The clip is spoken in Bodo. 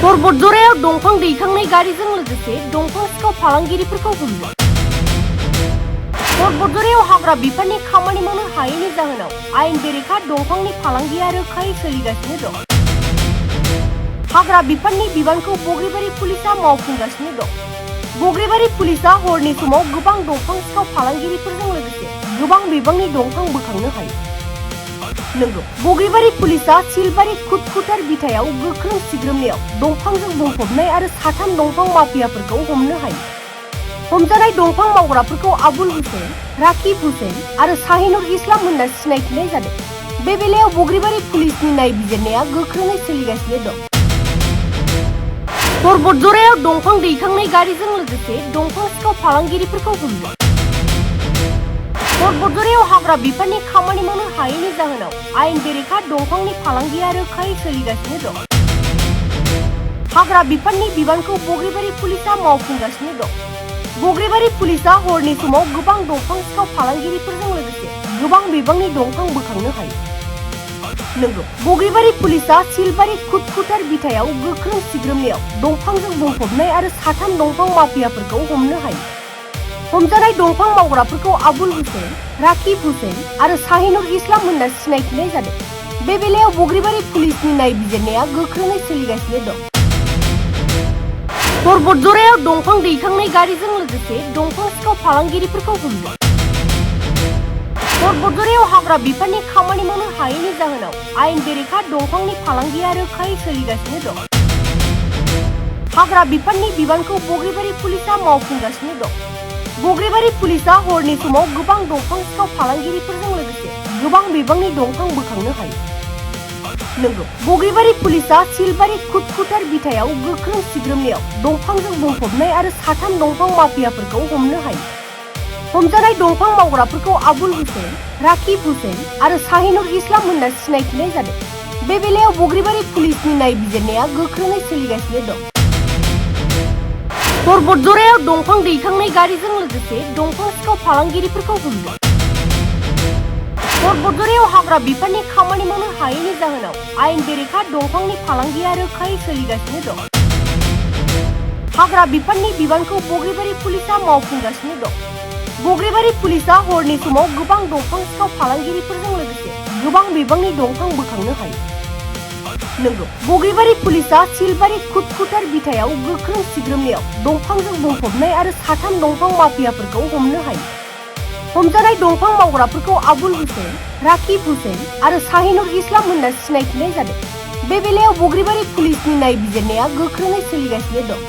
बतझ'राव दंफां दैखांनाय गारिजों लोगोसे दंफां सिखाव फालांगिरिफोरखौ हमदों। बतझ'राव हाग्रा बिफाननि खामानि मावनो हायैनि जाहोनाव आयेन बेरेखा दंफांनि फालांगिया रोखायै सोलिगासिनो दं। हाग्रा बिफाननि बिबानखौ बग्रिबारि पुलिसा मावफुंगासिनो दं। बग्रिबारि पुलिसा हरनि समाव गोबां दंफां सिखाव फालांगिरिफोरजों लोगोसे गोबां बिबांनि दंफां बोखांनो हायो। नंगौ, बग्रिबारि पुलिसा सिलबारि खुटखुटार बिथायाव गोख्रों सिग्रोमनायाव दंफांजों बुंफबनाय आरो 3 दंफां माफियाफोरखौ हमनो हायो। हमजानाय दंफां मावग्राफोरखौ आबुल हुसैन, राकिब हुसैन आरो शाहिनुर इस्लाम होनना सिनायथिनाय जादों। बे बेलायाव बग्रिबारि पुलिसनि नायबिजिरनाया गोख्रोङै सोलिगासिनो दं। बतझ'राव दंफां दैखांनाय गारिजों लोगोसे दंफां सिखाव फालांगिरिफोरखौ हमदों। बतझ'राव हाग्रा बिफाननि खामानि मावनो हायैनि जाहोनाव आयेन बेरेखा दंफांनि फालांगिया रोखायै सोलिगासिनो दं। हाग्रा बिफाननि बिबानखौ बग्रिबारि पुलिसा मावफुंगासिनो दं। बग्रिबारि पुलिसा हरनि समाव गोबां दंफां सिखाव फालांगिरिफोरजों लोगोसे गोबां बिबांनि दंफां बोखांनो हायो। नंगौ, बग्रिबारि पुलिसा सिलबारि खुटखुटार बिथायाव गोख्रों सिग्रोमनायाव दंफांजों बुंफबनाय आरो 3 दंफां माफियाफोरखौ हमनो हायो। हमजानाय दंफां मावग्राफोरखौ आबुल हुसैन, राकिब हुसैन आरो शाहिनुर इस्लाम होनना सिनायथिनाय जादों। बे बेलायाव बग्रिबारि पुलिसनि नायबिजिरनाया गोख्रोङै सोलिगासिनो दं। बतझ'राव दंफां दैखांनाय गारिजों लोगोसे दंफां सिखाव फालांगिरिफोरखौ हमदों। बतझ'राव हाग्रा बिफाननि खामानि मावनो हायैनि जाहोनाव आयेन बेरेखा दंफांनि फालांगिया रोखायै सोलिगासिनो दं। हाग्रा बिफाननि बिबानखौ बग्रिबारि पुलिसा मावफुंगासिनो दं। बग्रिबारि पुलिसा हरनि समाव गोबां दंफां सिखाव फालांगिरिफोरजों लोगोसे गोबां बिबांनि दंफां बोखांनो हायो। नंगौ, बग्रिबारि पुलिसा सिलबारि खुटखुटार बिथायाव गोख्रों सिग्रोमनायाव दंफांजों बुंफबनाय आरो 3 दंफां माफियाफोरखौ हमनो हायो। हमजानाय दंफां मावग्राफोरखौ आबुल हुसैन, राकिब हुसैन आरो शाहिनुर इस्लाम होनना सिनायथिनाय जादों। बे बेलायाव बग्रिबारि पुलिसनि नायबिजिरनाया गोख्रोङै सोलिगासिनो दं। बतझ'राव दंफां दैखांनाय गारिजों लोगोसे दंफां सिखाव फालांगिरिफोरखौ हमदों। बतझ'राव हाग्रा बिफाननि खामानि मावनो हायैनि जाहोनाव आयेन बेरेखा दंफांनि फालांगिया रोखायै सोलिगासिनो दं। हाग्रा बिफाननि बिबानखौ बग्रिबारि पुलिसा मावफुंगासिनो दं। बग्रिबारि पुलिसा हरनि समाव गोबां दंफां सिखाव फालांगिरिफोरजों लोगोसे गोबां बिबांनि दंफां बोखांनो हायो। नंगौ, बग्रिबारि पुलिसा सिलबारि खुटखुटार बिथायाव गोख्रों सिग्रोमनायाव दंफांजों बुंफबनाय आरो 3 दंफां माफियाफोरखौ हमनो हायो। हमजानाय दंफां मावग्राफोरखौ आबुल हुसैन, राकिब हुसैन आरो शाहिनुर इस्लाम होनना सिनायथिनाय जादों। बे बेलायाव बग्रिबारि पुलिसनि नायबिजिरनाया गोख्रोङै सोलिगासिनो दं।